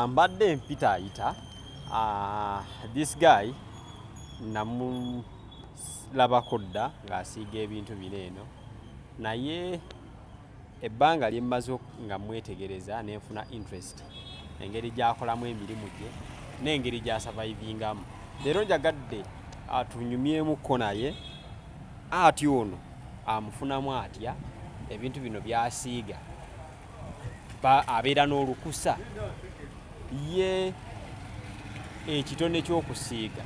Mbadde mpitaayita this guy namulabako dda ng'asiiga ebintu bino eno, naye ebbanga lye mmaze nga mwetegereza ne nfuna interest engeri gy'akolamu emirimu gye n'engeri gy'asurvivingamu. Leero njagadde atunyumyemukko naye ati ono amufunamu atya ebintu bino by'asiiga, abeera n'olukusa ye ekitone ky'okusiiga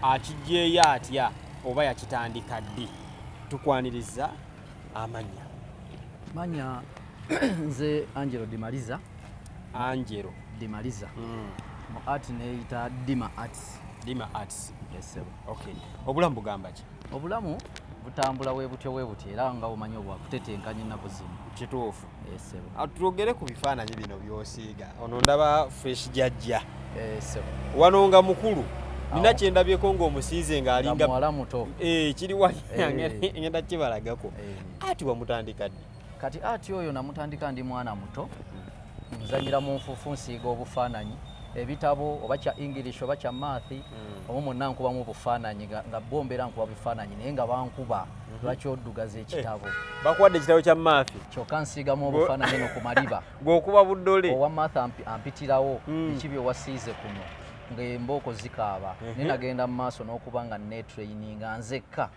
akiggyeeyo atya oba yakitandika ddi? Tukwaniriza, amannya? Manya nze Angelo Dimaliza. Angelo Dimaliza. Mu art neyita Dima Arts. Dima Arts. Yes, sir. Okay, obulamu bugamba ki? Obulamu butambula webutyo webuti, era nga omanyi obwakutetenkanya ennaku zino. Kituufu. Yes, sir. Twogere ku bifaananyi bino by'osiiga. Ono ndaba Fresh Jajja. Yes, sir. Wano nga mukulu nina Awo. Kyendabyeko ng'omusiize nga ng'alinga muwala muto. Eh, kiri wali. Ngenda kibalagako. Ati wamutandika ddi? Kati ati oyo namutandika ndi mwana muto, nzanyira mu nfuufu, nsiiga obufaananyi, ebitabo oba kya English oba kya math, oba mwonna nkubamu obufaananyi, nga bo mbeera nkuba bifaananyi, naye nga bankuba, "Lwaki oddugaza ekitabo?" Bakuwadde ekitabo kya math. Kyokka nsiigamu obufaananyi eno ku maliba. Gweokuba buddole. Owa math ampitirawo, "Biki byewasiize kuno?" Ng'embooko zikaaba. Naye nagenda mu maaso n'okuba nga netraininga nzekka.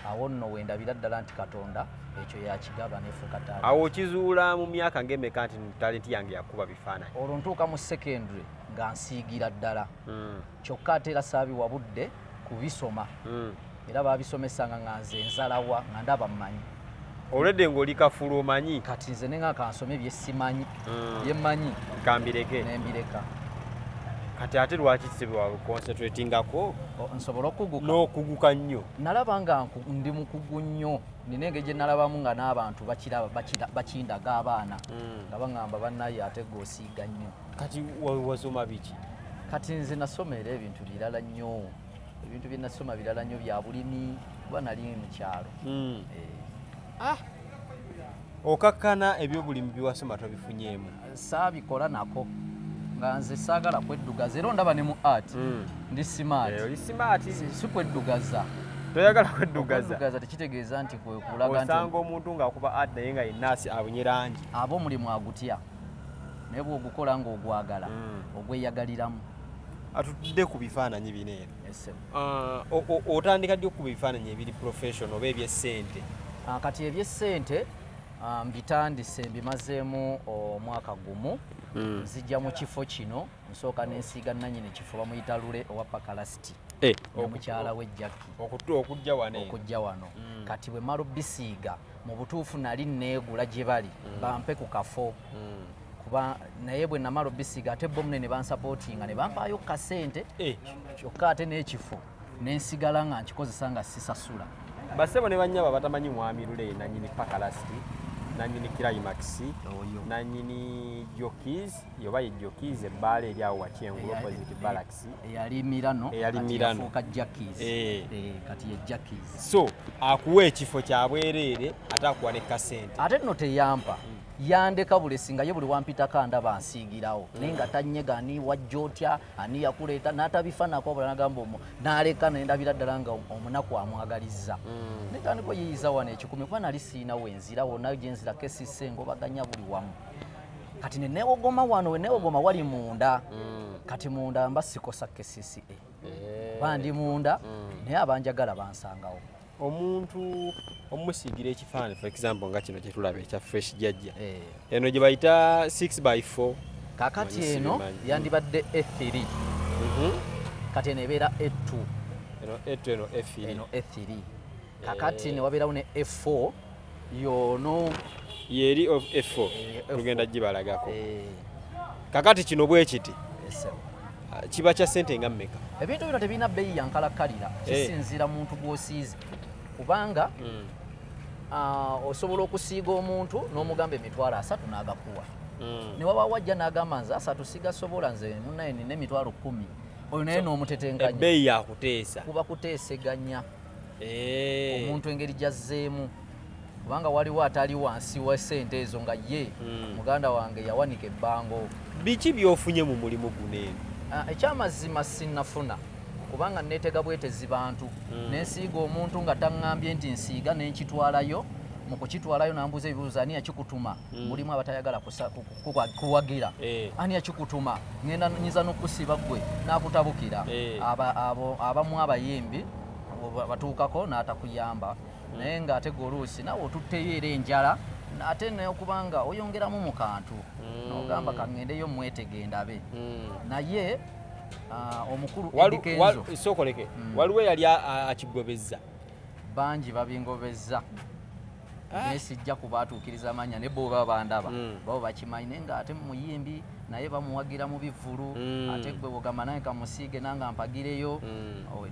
Awo nno wendabira ddala nti Katonda ekyo yakigaba, nefuuka taata. Awo okizuula mu myaka ng'emeka nti talenti yange yakuba bifaananyi? Olwo ntuuka mu secondary nga nsiigira ddala. Kyokka ate era saabiwa budde kubisoma. Era babisomesanga nga nze nzalawa, nga ndaba mmanyi. Olwedde ng'oli kafulu, omanyi. Kati nze nenga kansome byesimanyi, byemmanyi kambireke. Nembireka. Kati ate lwaki sibiwa concentratingako? Nsobole okuguka. N'okuguka nnyo. Nalaba nga ndi mukugu nnyo, nina engeri gye nalabamu nga n'abantu bakiraba, bakindaga abaana nga baŋŋamba, "Bannaye, ate gwe osiiga nnyo." Kati wasoma biki? Kati nze nasoma era ebintu birala nnyo, ebintu bye nasoma birala nnyo, bya bulimi, kuba nali mu kyalo. Eh, Okakkana ebyobulimi byewasoma tobifunyeemu? Saabikola nako, nga nze saagala kweddugaza, era ondaba ne mu art ndi smart. Eh, oli smart. Si kweddugaza. Toyagala kweddugaza. Okweddugaza tekitegeeza nti kwe kulaga nti Osanga omuntu ng'akuba art naye nga yenna abunye langi. Aba omulimu agutya, naye bw'ogukola ng'ogwagala, ogweyagaliramu. Atudde ku bifaananyi bino eno. Ese. Ah, otandika ddi okukuba ebifaananyi ebiri professional oba ebyessente? Ah, kati ebyessente mbitandise, mbimazeemu omwaka gumu. Nzijja mu kifo kino, nsooka nensiiga nannyini kifo, bamuyita Lule owa Pakalasiti ne mukyala we Jackie. Okujja wano eno. Okujja wano. Kati bwe mala obisiiga, mu butuufu nali neegula gye bali bampe ku kafo, kuba naye bwe namala obisiiga, ate bo munene bansupportinga ne bampaayo kasente. Kyokka ate n'ekifo nensigala nga nkikozesa nga sisasula. Basebo ne bannyabo batamanyi mwami Lule, nanyini Pakalasiti, nanyini Climax, Oyo. Nanyini Jokis, yoba ye Jokis ebbaala eri awo Wakyengulu opposite Barracks. Eyali Mirano. Eyali Kati Mirano. yafuuka Jackies. Eh, kati ye Jackies. So akuwa ekifo kya bwereere, ate akuwa ne kasente. Ate nno teyampa, yandeka bulesi, nga ye buli wampitako andaba ansiigirawo, naye nga tanyega, "Ani wajja otya? Ani yakuleeta?" N'atabifanako, wabula nagamba omu n'aleka, nendabira ddala nga omunaku amwagalizza. Netandika oyiyiza wano 1,000, kuba nali siina wenzira wonna gyenzira kesise ngobaganya buli wamu. Kati nenewogoma wano, wenewogoma wali munda. Kati munda mba sikosa KCCA, kuba ndi munda, naye abanjagala bansangawo. Omuntu omusiigira ekifaananyi, for example nga kino kyetulaba ekya Fresh Jajja, eno gye bayita 6 by 4? Kakati Manyi eno sibimanyi. yandibadde A3. Kati eno ebeera A2. Eno A2, eno A3. Eno A3. Kakati ne wabeerawo ne A4 yono. Yeri of A4. Eh, A4. Tugenda gibalagako. Eh, Kakati kino bwe kiti, ese. Kiba kya ssente nga mmeka? Ebintu bino tebirina bbeeyi yankalakkalira. Kisinziira muntu gw'osiize, kubanga osobola okusiiga omuntu n'omugamba 30,000 n'agakuwa, ne waba wajja n'agamba, "Nze 30 sigasobola, nze munaye nina 10,000." Oyo naye n'omutetenkanya. Ebbeeyi yakuteesa. Kuba kuteeseganya omuntu engeri gyazzeemu, kubanga waliwo atali wansi wa ssente ezo nga ye muganda wange yawanika ebbango. Biki by'ofunye mu mulimu guno eno? Ekyamazima sinnafuna, kubanga neetega bwetezi bantu. Nensiiga omuntu nga taŋŋambye nti nsiiga, nenkitwalayo. Mu kukitwalayo nambuuza ebibuuzo, ani yakikutuma? Mulimu abatayagala kuwagira. Ani yakikutuma? Ngenda nyinza n'okusiba ggwe, n'akutabukira. Abo abamu abayimbi batuukako n'atakuyamba, naye ng'ate gwe oluusi naawe otutteyo era enjala, ate nokubanga oyongeramu mu kantu n'ogamba kaŋŋendeyo mwetege ndabe. Naye omukulu Eddy Kenzo, Sookoleke, waliwo eyali akigobezza? Bangi babingobezza, naye sijja kubaatuukiriza mannya, ne bo baba bandaba, babo bakimanyi. Naye ng'ate muyimbi, naye bamuwagira mu bivvulu. Ate gwe bwogamba naye kamusiige nange ampagireyo,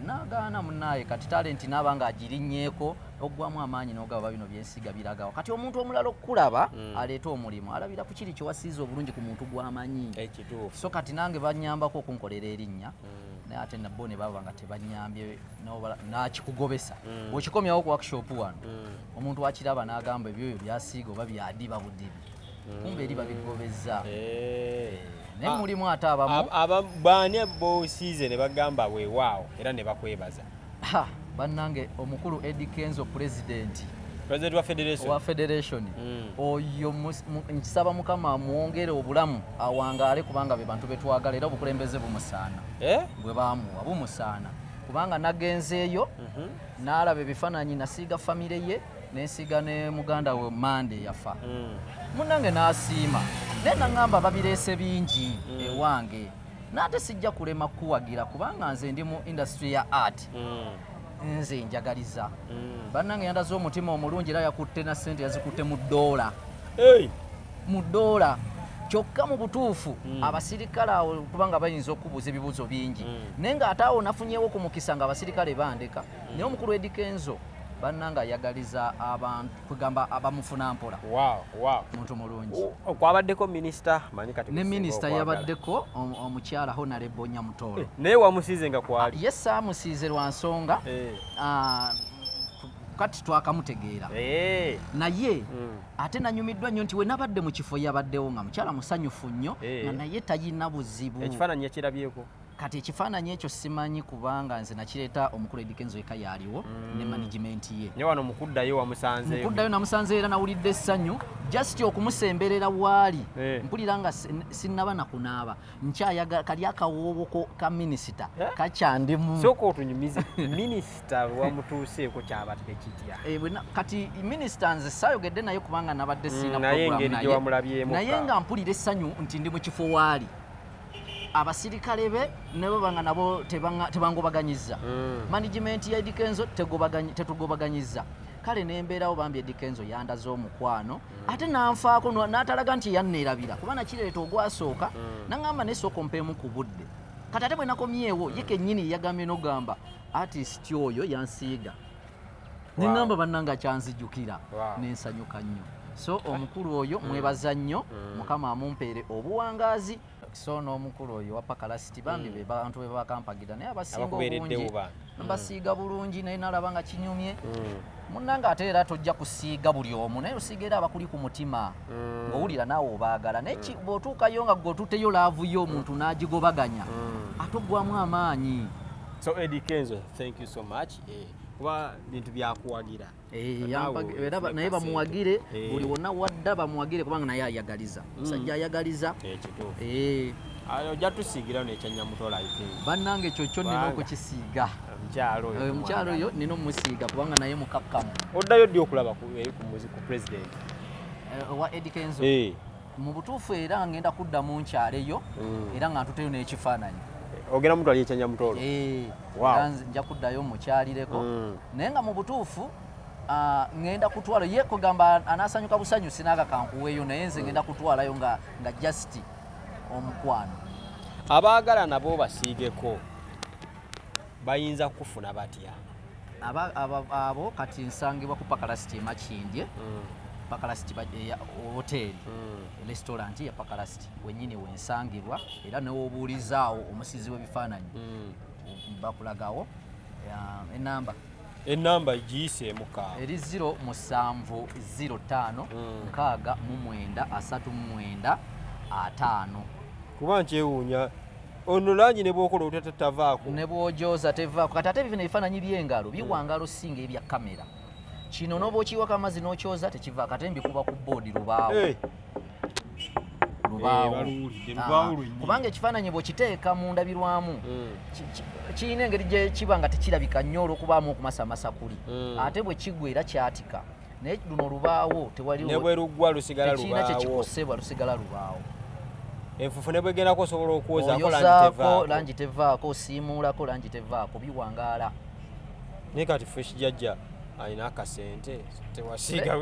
nagaana munaaye. Kati talenti naaba ng'agirinnyeeko, oggwamu amaanyi n'ogaba bino byensiga biragawa. Kati omuntu omulala okukulaba aleeta omulimu, alabira ku kiri kyewasiize obulungi ku muntu gw'amanyi. Ekituufu. So kati nange banyambako okunkolera erinnya, naye ate nabo ne baba nga tebanyambye, n'akikugobesa. Bw'okikomyawo ku workshop wano, omuntu akiraba n'agamba ebyoyo byasiiga oba byadiba budibi, kumbe eri babigobeza. Naye mulimu ate abamu. Baani bosiize ne bagamba weewaawo era ne bakwebaza? Ha, bannange, omukulu Eddy Kenzo, pulezidenti President wa federation. Wa federation. Oyo nkisaba Mukama amwongere obulamu, awangaale, kubanga be bantu betwagala era obukulembeze bumusaana. Eh? Bwe bamuwa bumusaana, kubanga nagenzeeyo n'alaba ebifaananyi, nasiiga famire ye, nensiiga ne muganda we Mande yafa. Munnange n'asiima, naye naŋŋamba babireese bingi ewange, n'ate sijja kulema kuwagira kubanga nze ndi mu industry ya art. Nze njagaliza. Bannange, yandaze omutima omulungi, era yakutte na ssente, yazikutte mu ddoola. Hey! Mu ddoola. Kyokka mu butuufu abasirikale awo, kubanga bayinza okubuuza ebibuuzo bingi, naye ng'ate awo nafunyewo ku mukisa nga abasirikale bandeka. Naye omukulu Eddy Kenzo, bannange, ayagaliza abantu, kugamba abamufuna mpola. Muntu mulungi. Kwabaddeko minisita manyi kati ne gusinga minisita okwagala. Yabaddeko omukyala Honorable Nyamutoolo. Naye wamusiize nga kwali? Ye saamusiize lwa nsonga, kati twakamutegeera. Naye ate nanyumiddwa nnyo nti we nabadde mu kifo yabaddewo, nga mukyala musanyufu nnyo, nga naye tayina buzibu. Ekifaananyi yakirabyeko? Kati ekifaananyi ekyo simanyi, kubanga nze nakireeta omukulu Eddy Kenzo eka yaaliwo ne management ye. Naye wano mukuddayo wamusanzeeyo? Mukuddayo namusanze, era nawulidde essanyu just okumusemberera waali. Mpulira nga sinnaba nakunaaba, nkyayaga kali akawoowo ka minisita. Kakyandimu. Sooka otunyumize, minisita wamutuuseeko kyabatire kitya? Kati minisita nze saayogedde naye kubanga nabadde siina Naye program engeri naye. gye wamulabyemu Naye nga mpulira essanyu nti ndi mu kifo waali abasirikale be, ne baba nga nabo tebangobaganyiza. Management ya Eddy Kenzo tetugobaganyiza. Kale nembeerawo, bambi Eddy Kenzo yandaze omukwano, ate nanfaako n'atalaga nti yanneerabira, kuba nakireeta ogwasooka naŋŋamba naye sooka ompeemu ku budde. Kati ate bwe nakomyewo, ye kennyini yagambye n'ogamba artist oyo yansiiga. Neŋŋamba bannange akyanzijukira. Nensanyuka nnyo. So omukulu oyo mwebaza nnyo, Mukama amumpeere obuwangaazi. So n'omukulu oyo wa Pakalasiti, bambi be bantu be bakampagira, naye abasinga Abakubeereddewo obungi bambi. mbasiiga bulungi, naye nalaba nga kinyumye. Munnange, ate era tojja kusiiga buli omu, naye osiiga era abakuli ku mutima, ng'owulira naawe obaagala. Naye bw'otuukayo nga gwe otutteyo love yo, omuntu n'agigobaganya, ate oggwamu amaanyi. So Eddie Kenzo, thank you so much, kuba bintu byakuwagira. Naawe Era ofune naye kasente. Bamuwagire buli wonna wadda, bamuwagire kubanga naye ayagaliza, musajja ayagaliza. Kituufu. Ojja tusiigirawo nekyanyamutola, I think. Bannange, ekyo kyo nina Kubanga okukisiiga. Omukyalo oyo Omukyalo oyo nina omumusiiga kubanga naye mukakkamu. Oddayo ddi okulaba ku president? Owa Eddy Kenzo? Mu butuufu era ngenda kuddamu nkyaleyo, era nga ntuteyo n'ekifaananyi. Ogenda mutwala ekyanyamutolo? Era nja kuddayo mukyalireko. Naye nga mu butuufu ngenda kutwala ye, kugamba anaasanyuka busanyu, sinaaga kankuweeyo, naye nze ngenda kutwalayo nga just omukwano. Abaagala nabo basiigeko bayinza kufuna batya? Abo kati nsangibwa ku Pakalasiti e Makindye. Pakalasiti hoteeri, restaurant ya Pakalasiti wenyini wensangibwa, era newobuulizaawo omusizi w'ebifaananyi bakulagawo. Enamba Enamba giyiseemu kaawo. Eri 0705 69 39 50. Kuba nkyewuunya ono langi ne bwokola otya tavaako. Ne bw'ogyoza tevaako. Kati ate bino ebifaananyi by'engalo biwangala osinga ebya kamera. Kino n'oba okiyiwako amazzi n'okyoza tekivaako, ate mbikuba ku boodi lubaawo. Lubaawo. Baluwulidde, lubaawo lwennyini. Kubanga ekifaananyi bw'okiteeka mu ndabirwamu, kirina engeri gye kiba nga tekirabika nnyo olw'okubaamu okumasamasa kuli. Ate bwe kigwa era kyatika. Naye luno lubaawo, tewali Ne bwe luggwa lusigala tekirina kye lubaawo. kikosebwa, lusigala lubaawo. Enfuufu ne bwegendako osobola okwozaako, langi Oyozaako, tevaako. langi tevaako, osiimuulako, langi tevaako, biwangaala. Naye kati Fresh Jajja alina akasente, tewasiigira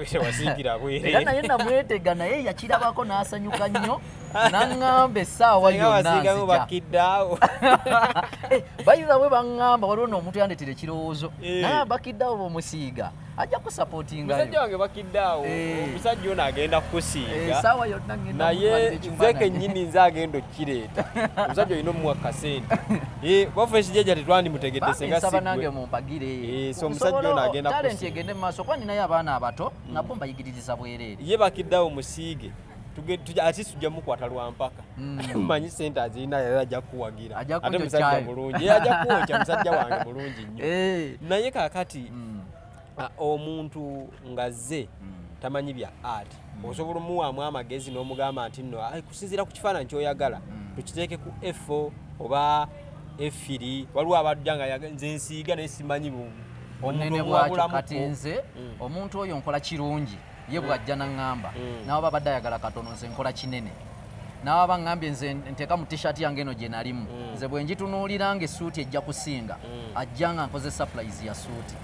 Era bwereere. naye namwetega, naye yakirabako n'asanyuka nnyo n'aŋŋamba essaawa Singa yonna wasiigamu nzija. bakiddaawo. By the way, baŋŋamba waliwo n'omuntu yandeetera ekirowoozo, naye bakiddaawo bw'omusiiga ajja kusapootingayo. Musajja wange bakiddaawo, omusajja ono agenda kukusiiga. Essaawa yonna ngenda Naye mutwalira nze ekifaananyi. kennyini nze agenda okukireeta. Omusajja olina omuwa kasente. Kuba Fresh Jajja tetwandimutegedde Bambi singa nsaba si nange ggwe. mumpagire. So omusajja ono agenda Talenti kusiiga. egende mu maaso, kuba ninayo abaana abato nabo mbayigiririza bwereere. Ye bakiddaawo musiige. Ate tujja mukwata lwa mpaka. Mmanyi sente azirina era ajja kukuwagira. Ajja Ate musajja kunjokyayo. mulungi. Ajja kuwokya, musajja wange mulungi nnyo. Naye kaakati, omuntu ng'azze tamanyi bya art, osobola omuwaamu amagezi n'omugamba nti nno, "Ai, kusinziira ku kifaananyi ky'oyagala tukiteeke ku A4 oba A3." Waliwo abajja nga nze nsiiga naye simanyi omuntu Bunene bwakyo. omuwabulamuko. Kati nze omuntu oyo nkola kirungi ye bw'ajja n'aŋŋamba, nawe aba abadde ayagala katono, nze nkola kinene. Nawe aba ŋŋambye nze nteeka mu t-shirt yange eno gye nalimu, nze bwe ngitunuulira ng'essuuti ejja kusinga, ajja nga nkoze surprise ya suuti.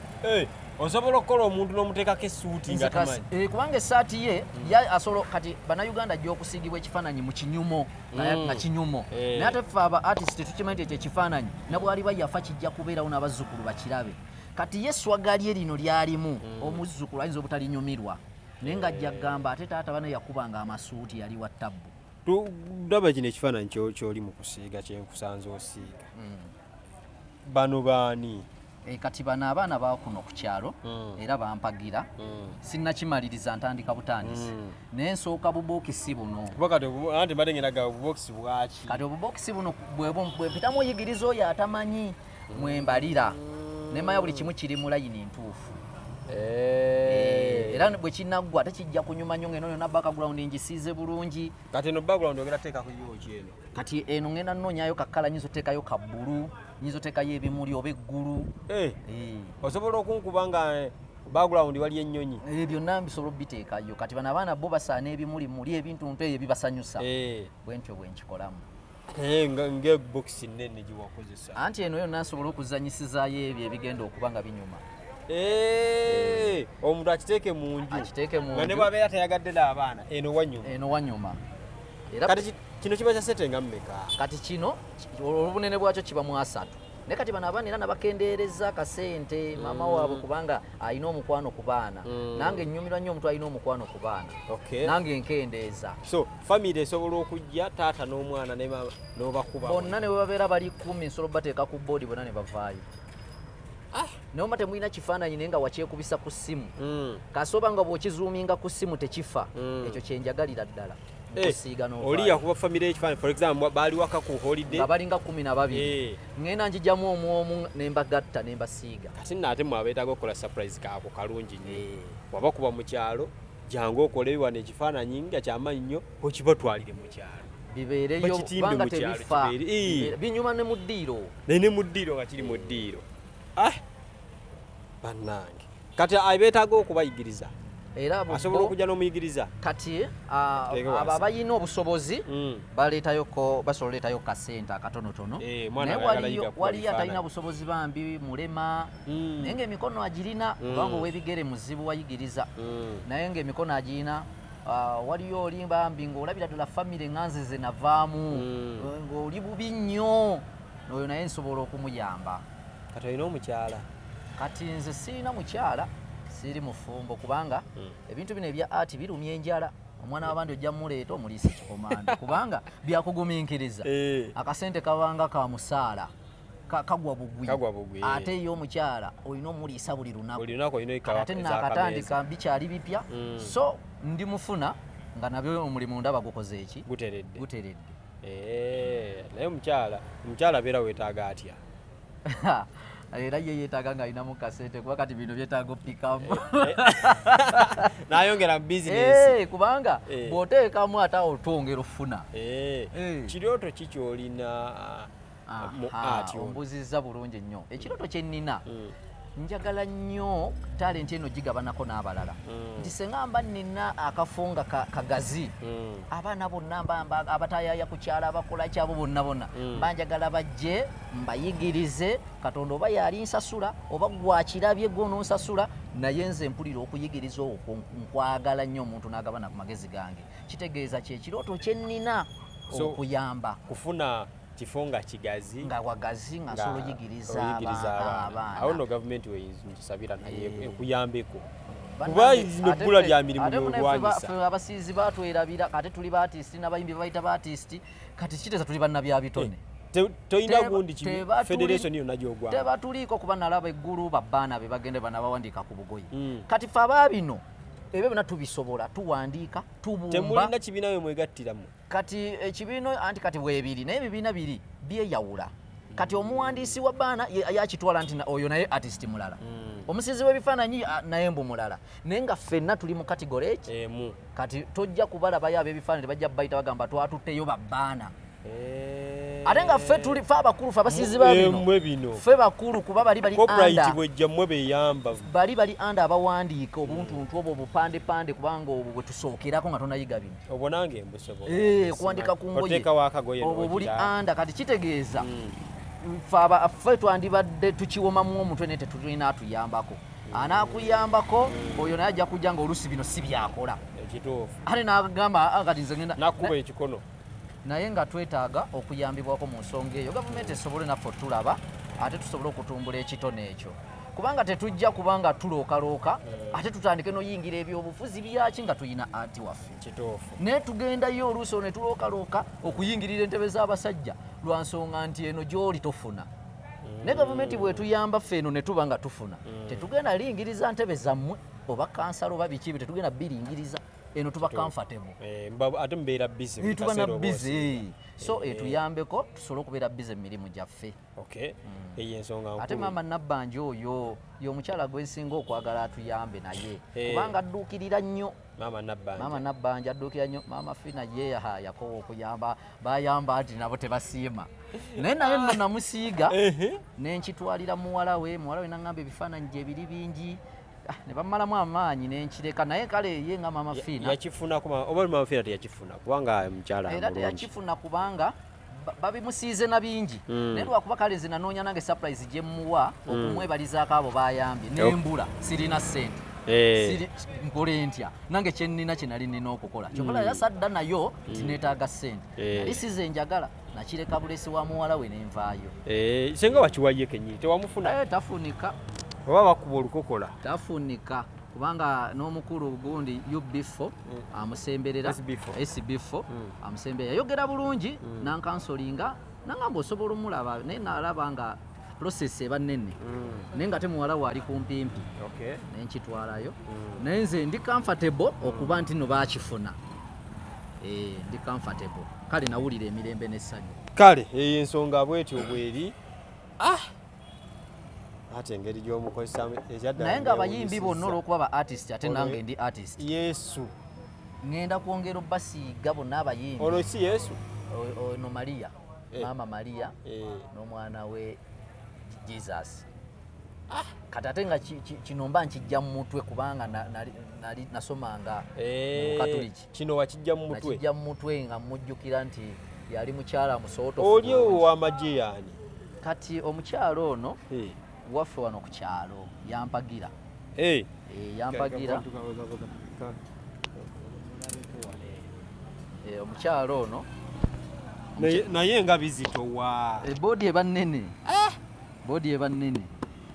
Osobola okukola omuntu n'omuteekako essuuti nga Nze tamanyi. Kubanga essaati ye ya asobola. Kati Bannayuganda ajja okusiigibwa ekifaananyi mu kinyumo nga kinyumo, naye ate ffe aba artist tetukimanyi nti ekyo ekifaananyi nabwaliba yafa kijja kubeerawo n'abazzukulu bakirabe. Kati ye swaga lye lino lyalimu, omuzzukulu ayinza obutalinyumirwa, naye ng'ajja kugamba ate taata bane yakubanga amasuuti yali wa tabbu. Ndaba kino ekifaananyi ky'oli mu kusiiga, kyenkusanze osiiga. Bano baani? Kati bano abaana bakuno ku kyalo era bampagira. Sinnakimaliriza, ntandika butandisi, naye nsooka bubookisi buno. Kuba kati anti mbadde ngenda gamba obubokisi bwaki? Kati obubokisi buno bwe mpitamu oyigiriza oyo atamanyi, mwembalira nemanya buli kimu kiri mu layini ntuufu. Era bwe kinaggwa ate kijja kunyuma nnyo ng'eno yonna background ngisiize bulungi. Kati eno background ogenda teeka ku yoki eno? Kati eno ngenda nnoonyayo ka colour, nyinza oteekayo ka bbulu, nyinza oteekayo ebimuli oba eggulu. Osobola okunkuba nga background wali ennyonyi? Byonna bisobola obiteekayo. Kati bano abaana bo basaana ebimuli muli ebintuntu ebyo ebibasanyusa. Bwe ntyo bwe nkikolamu. Naye ng'ebokisi nnene gye wakozesa. Anti eno yonna nsobola okuzanyisizaayo ebyo ebigenda okuba nga binyuma. Omuntu akiteeke mu nju. Akiteeke mu Nga ne nju. bw'abeera tayagadde n'abaana, eno wanyuma. Eno wanyuma era. Kati kino kiba kya sente nga mmeka? Kati kino olw'obunene bwakyo kiba mu 30, naye kati bano abaana era nabakendeereza akasente maama waabwe, kubanga alina omukwano ku baana. Nange nnyumirwa nnyo omuntu alina omukwano ku baana. Nange nkendeeza. So family esobola okujja, taata n'omwana ne maama, n'obakuba? Bonna ne bwe babeera bali 10, nsobola obateeka ku boodi bonna ne bavaayo. Naye oba temulina kifaananyi naye nga wakyekubisa ku ssimu, kasooba nga bw'okizuuminga ku ssimu tekifa. Ekyo kyenjagalira ddala nkusiiga Oli n'ovaayo. yakuba family ekifaananyi, for example baali waka ku holiday, Nga balinga 12, ŋŋenda njijjamu omu omu ne mbagatta ne mbasiiga. Kati nno ate mwe abeetaaga okukola surprise, kaako kalungi nnyo. Wabakuba mu kyalo, jangu okole wano ekifaananyi nga kyamaanyi nnyo, okibatwalire mu kyalo. Bibeereyo. Bakitimbe Kubanga mu kyalo, tebifa. kibeere. Binyuma ne mu ddiiro. Naye ne mu ddiiro nga kiri mu ddiiro. Ah, bannange, kati abeetaaga okubayigiriza, Era abo asobola okujja n'omuyigiriza? Kati Teeke abo wansi. abalina obusobozi baleetayoko, basobola oleetayo kasente akatonotono. Mwana Naye ayagala waliyo yiga kuba waliyo atalina bifaananyi. busobozi, bambi mulema, naye ng'emikono agirina, kubanga ow'ebigere muzibu wayigiriza, naye ng'emikono agirina. Waliyo oli bambi ng'olabira ddala famire nga nze ze navaamu, ng'oli bubi nnyo, oyo naye nsobola okumuyamba. Kati olina omukyala? Kati nze sirina mukyala, siri mufumbo, kubanga ebintu bino ebya art birumya enjala. Omwana w'abandi ojja muleeta omuliisa ekikomando, kubanga byakugumiikiriza. Akasente kabanga ka musaala kagwa bugwi. Kagwa bugwi, eh. Ate ye omukyala olina omuliisa buli lunaku. Buli lunaku olina Kati ate naakatandika, bikyali bipya, so ndi mufuna nga nabyo omulimu ndaba gukoze eki? Guteredde. Guteredde. Eh, naye omukyala omukyala abeera weetaaga atya? Era ye yeetaaga ng'alinamu kasente, kuba kati bino byetaaga opikamu. N'ayongera mu bizinesi. Eh, kubanga bw'oteekamu ate awo twongera ofuna. Kirooto ki ky'olina mu art ono? Ombuzizza bulungi nnyo. Ekirooto kye nnina, njagala nnyo talenti eno gigabanako n'abalala, nti senga mba nnina akafo nga kagazi, abaana bonna abatayaya ku kyalo, abakola kyabo bonna bonna, mba njagala bajje mbayigirize. Katonda oba yali nsasula oba gwakirabye gw'onoonsasula, naye nze mpulira okuyigiriza okwo nkwagala nnyo, omuntu n'agabana ku magezi gange. Kitegeeza kyekirooto kye nnina, So, okuyamba. Kufuna kifo nga kigazi, nga wagazi, nga nsobola oyigiriza oyigiriza abaana. Abaana. Awo nno gavumenti weyinzisabira naye ekuyambeko, Bannange, kuba zino ate ebbula lya mirimu ate munaffe lyolwanyisa. Ffe abasiizi batwerabira. Ate tuli ba artist, n'abayimbi babayita ba artist. Kati kiteeza tuli bannabyabitone. Toyina gundi federation yonna gyogwamu? Tebatuliiko, kuba nalaba eggulu babbaana be bagenda banabawandiika ku bugoye. Kati fe abaabino ebyo byonna tubisobola, tuwandiika, tubumba. Temulina kibiina we mwegattiramu? Kati ekibiina anti kati weebiri, naye ebibiina biri byeyawula. Kati omuwandiisi wa baana yakitwala nti oyo naye artist mulala, omusiizi w'ebifaananyi naye mbu mulala, naye nga ffenna tuli mu category eki? Emu. Kati tojja kubalabayo ab'ebifaananyi, tebajja bayita bagamba twatutteyo babbaana, ate nga ffe tuli ffe abakulu, ffe abasiizi ba bino. Mmwe bino. Ffe bakulu, kuba bali bali Copyright under bwejja mmwe beyamba. Bali under abawandiika obuntuntu obwo, obupandepande, kubanga obwo bwe tusookerako nga tonayiga bino. Obwo nange mbusobola. Eh, kuwandika ku ngoye. Oteekawo akagoye Obwo buli n'ogira. under. Kati kitegeeza ffe twandibadde tukiwomamu omutwe, naye tetulina atuyambako. Anaakuyambako oyo naye ajja kujja nga oluusi bino si byakola. Ekituufu. Ate n'agamba, "Ah, kati nze ngenda." Nakuba ekikono. Naye nga twetaaga okuyambibwako mu nsonga eyo, gavumenti esobole naffe otulaba, ate tusobole okutumbula ekitone ekyo, kubanga tetujja kubanga tulookalooka ate tutandike noyingira ebyobufuzi byaki nga tuyina ati waffe. Kituufu. Naye tugendayo oluusi olwo ne tulookalooka okuyingirira entebe z'abasajja lwa nsonga nti eno gy'oli tofuna. Naye gavumenti bwetuyamba ffe eno ne tuba nga tufuna, tetugenda lingiriza ntebe zammwe oba kansala oba biki ebyo, tetugenda biringiriza. Eno tuba comfortable. Eh, ate mubeera busy buli Tuba na kaseera oba busy. osiiga. So etuyambeko tusobole okubeera busy mu mirimu gyaffe. Okay, eyo ensonga Ate nkulu. Maama Nabbanja oyo y'omukyala gwensinga okwagala atuyambe naye, kubanga adduukirira nnyo. Maama Nabbanja. Maama Nabbanja adduukira nnyo. Maama Fina ye ha, yakowa okuyamba, bayamba nti nabo tebasiima, naye nno namusiiga nenkitwalira muwala we. Muwala we naŋŋamba ebifaananyi gye biri bingi. Ah, ne bamalamu amaanyi nenkireka, naye kale ye nga Maama Fina Yakifunako oba Maama Fina teyakifuna, kubanga mukyala era mulungi. Teyakifuna kubanga babimusiize na bingi, naye lwakuba kale nze nanoonya nange surprise gye mmuwa okumwebalizaako abo bayambye, nembula, sirina ssente. Nkole ntya? Nange kyenina kye nali nina okukola kyokola yasadda nayo tineetaaga ssente. Nali size njagala, nakireka bulesi wa muwala we nenvaayo. Eh, senga wakiwaye kenyini tewamufuna? Eh, tafunika. Oba bakuba olukokola? Tafunika, kubanga n'omukulu gundi UB4 amusemberera. SB4. SB4 amusemberera, yayogera bulungi nankansolinga, nangamba osobola omulaba, naye nalaba nga process eba nnene, naye nga te muwala we ali kumpimpi. Nenkitwalayo, naye nze ndi comfortable okuba nti no bakifuna. Eh, ndi comfortable, kale nawulira emirembe n'essanyu. Kale eyo ensonga bwetyo bweri. Ah, ate engeri gy'omukozesamu ekyaddala Naye nga abayimbi bonna neewunyisizza. olw'okuba ba artist, ate nange ndi artist, Yesu. Ŋŋenda kwongera obbasiiga bonna abayimbi. Olwo si Yesu? Ono Maria. Maama Maria n'omwana we Jesus. Kati ate nga kino mba nkijja mu mutwe, kubanga nali nasomanga mu Bukatuliki. Kino wakijja mu mutwe? Nakijja mu mutwe nga mujjukira nti yali mukyala musooto. Oli ow'amagye yaani? Kati omukyalo ono waffe wano ku kyalo yampagira. Eh, yampagira. Eh, omukyalo ono. Naye nga bizitowa. Boodi eba nnene, boodi eba nnene.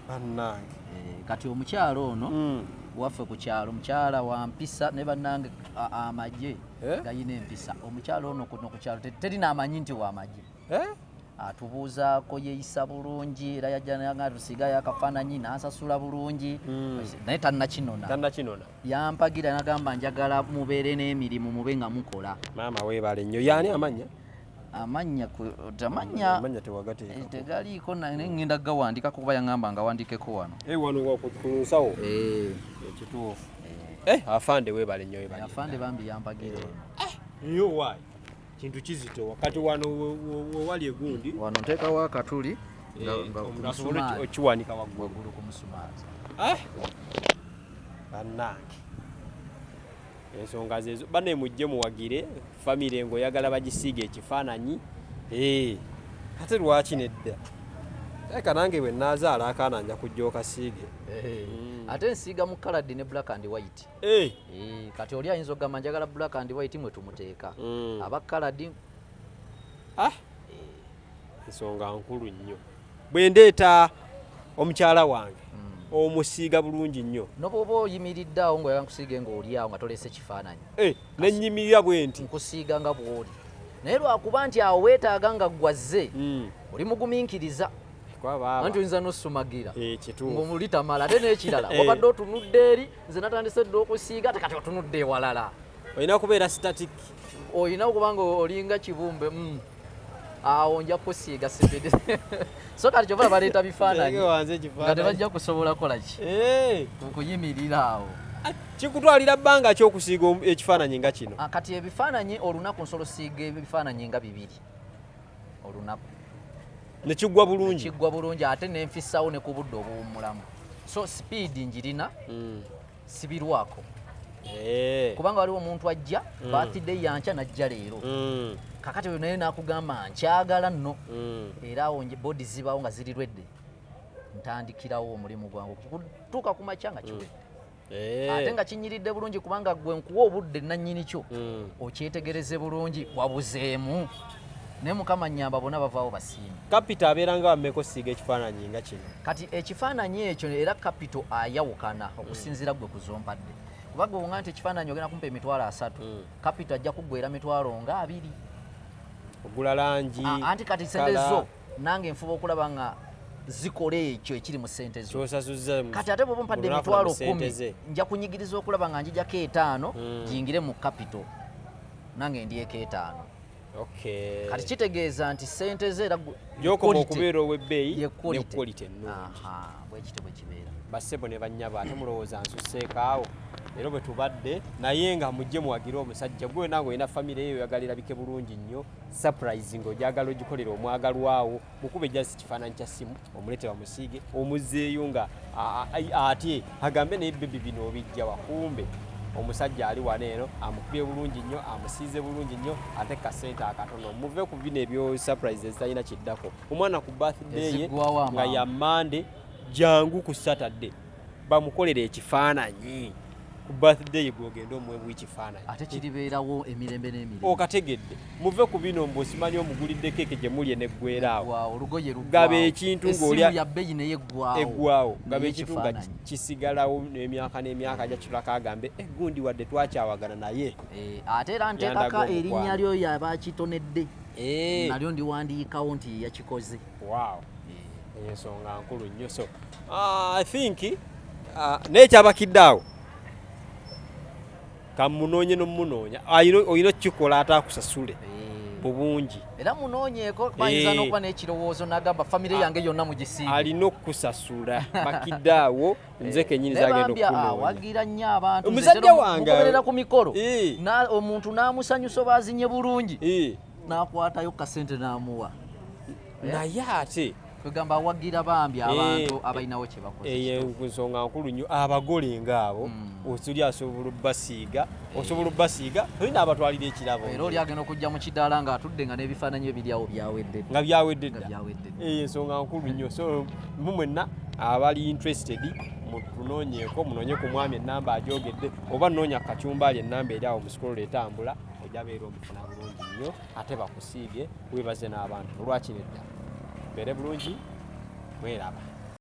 Bannange. Eh, kati omukyalo ono waffe ku kyalo, mukyala wa mpisa, ne bannange amagye Eh? gayina empisa. Omukyalo ono kuno ku kyalo teri n'amanyi nti wamagye. Eh? Atubuuzaako, yeeyisa bulungi, era yajja nga tusigayo akafaananyi n'ansasula bulungi, naye tannakinona. Tannakinona. Yampagira nagamba njagala mubeere n'emirimu, mube nga mukola. Maama weebale nnyo. Yaani amannya? Amannya amannya Amannya tewagateekako. Tegaliiko, naye ngenda gawandikako kuba yaŋŋamba nga wandikeko wano. Wano ku nsawo. Ekituufu. Afande, weebale nnyo, weebale. Afande bambi yampagira ono. Yo wayi, kintu kizito. Wakati wano wewali egundi. Wano nteekawo akatuli nga ku Omuntu asobole musumaali. okiwanika waggulu. Waggulu ku musumaali. Bannange, ensonga zezo. Banne, mujje muwagire famire ng'oyagala bagisiiga ekifaananyi. Ate lwaki nedda? Eka nange bwe naazaala akaana nja kujja okasiige. Ate nsiiga mu coloured ne black and white. Kati oli ayinza okugamba njagala black and white, mwe tumuteeka aba coloured. Ensonga nkulu nnyo. Bwe ndeeta omukyala wange, omusiiga bulungi nnyo. Nobwoba oyimiridde awo ng'oyagala nkusiige ng'oli awo nga toleese kifaananyi, Nenyimirira bwe nti. Nkusiiga nga bw'oli, naye lwakuba nti awo weetaaga nga gwazze oli mugumiikiriza, Kuba baaba anti oyinza n'osumagira Kituufu. ng'omuli tamala. Ate n'ekirala, wabadde otunudde eri, nze natandise dda okusiiga, ate kati otunudde ewalala. Olina kubeera static. Olina okuba nga olinga kibumbe. Awo nja kusiiga speed. So kati kyova baleeta bifaananyi Teeke wansi nga ekifaananyi. Tebajja kusobola kola ki, kuyimirira awo. Kikutwalira bbanga ki okusiiga ekifaananyi nga kino? Ah, kati ebifaananyi olunaku nsobola osiiga ebifaananyi nga bibiri olunaku. Ne kiggwa bulungi? Kiggwa bulungi, ate nenfissawo ne ku budde obuwummulamu. So speed njirina, sibirwako, kubanga waliwo omuntu ajja birthday yankya najja leero. Kakati oyo naye nakugamba nkyagala nno, era awo body zibawo nga ziri ready, ntandikirawo omulimu gwange kutuuka ku makya nga kiwedde, ate nga kinyiridde bulungi, kubanga gwe nkuwa obudde nannyini kyo okyetegereze bulungi, wabuzeemu, naye Mukama nyamba bonna bavaawo basiime. Capital abeera nga bameka osiiga ekifaananyi nga kino? Kati ekifaananyi ekyo era capital ayawukana okusinziira gwe kuzompadde, kuba gwe wonga nti ekifaananyi ogenda kumpa 30,000, capital ajja kuggwera 20,000. Ogula langi. Ah, anti kati sente Colour, zo nange nfuba okulaba nga zikola ekyo ekiri mu sente zo. Kyosasuzza Kati ate bwoba ompadde buli lwafuna emitwalo mu sente 10, ze. nja kunyigiriza okulaba nga njijako 5 giyingire mu capital, nange ndyeko 5. Kati kitegeeza nti sente ze era Gyokoma quality. okubeera ow'ebbeeyi Ye ne quality. quality ennungi. Aha, bwekityo bwe kibeera. Bassebo ne bannyabo, ate mulowooza nsusseeko awo era bwe tubadde, naye nga mujje muwagire omusajja. Gwe wena ng'olina famire eyo oyagala erabike bulungi nnyo, surprise ng'ogyagala ogikolera omwagalwawo, mukube just kifaananyi kya ssimu, omuleete bamusiige, omuzzeeyo nga ate agambe naye, "Baby, bino obijja wakumbe." Omusajja ali wano eno amukubye bulungi nnyo, amusiize bulungi nnyo, ate kasente akatono. Muve ku bino ebyo surprise ezitalina kiddako. Omwana ku birthday ye Eziggwawo nga amangu. ya Mande, jangu ku Saturday bamukolere ekifaananyi ku birthday, gwogenda omuweebwa ekifaananyi. Ate kiribeerawo emirembe n'emirembe. Okategedde? Muve ku bino mbu osimanyi omugulidde keeke gye mulye neggweraawo. Eggwawo, olugoye Gaba luggwawo. ekintu Essimu ng'olya- ya bbeeyi naye eggwawo. Eggwawo. Gaba Naye ekintu nga ekifaananyi. kisigalawo n'emyaka n'emyaka, ajja kitulako agambe egundi wadde twakyawagana naye Ate era nteekako yandaga erinnya omukwano. lyoyo aba akitonedde, nalyo ndiwandiikawo nti yakikoze. Wow, ensonga nkulu nnyo. So I think naye kyabakidde awo kamunoonye n'omumunoonya, olina okukikola ate akusasule bubungi. Era munoonyeeko, bayinza n'okuba n'ekirowoozo n'agamba famire yange yonna mugisiige. Alina okukusasula bakidde awo, nze kenyini Naye zagenda bambi okukunoonya. awagira nnyo abantu. Nze Omusajja ntera wange mugoberera ku mikolo. Omuntu n'amusanyusa oba azinye bulungi, n'akwatayo kasente n'amuwa. Naye ate Kwegamba awagira bambi abantu abalinawo kye bakoze. Eyo ensonga nkulu nnyo. Abagole ngaabo osuli asobola obbasiiga, osobola obbasiiga, oli n'abatwalira ekirabo. Era oli agenda okujja mu kidaala ng'atudde nga n'ebifaananyi ebiryawo byawedde dda. Nga byawedde Nga dda. byawedde dda. Eyo ensonga nkulu nnyo. So mu mwenna abali interested, mutunoonyeeko, munoonye ku mwami, enamba agyogedde, oba noonya kacumbaali, enamba eri awo musikolola etambula, ojja beera omufuna bulungi nnyo, ate bakusiige, weebaze n'abantu. Olwaki nedda? Mbeere bulungi, mweraba.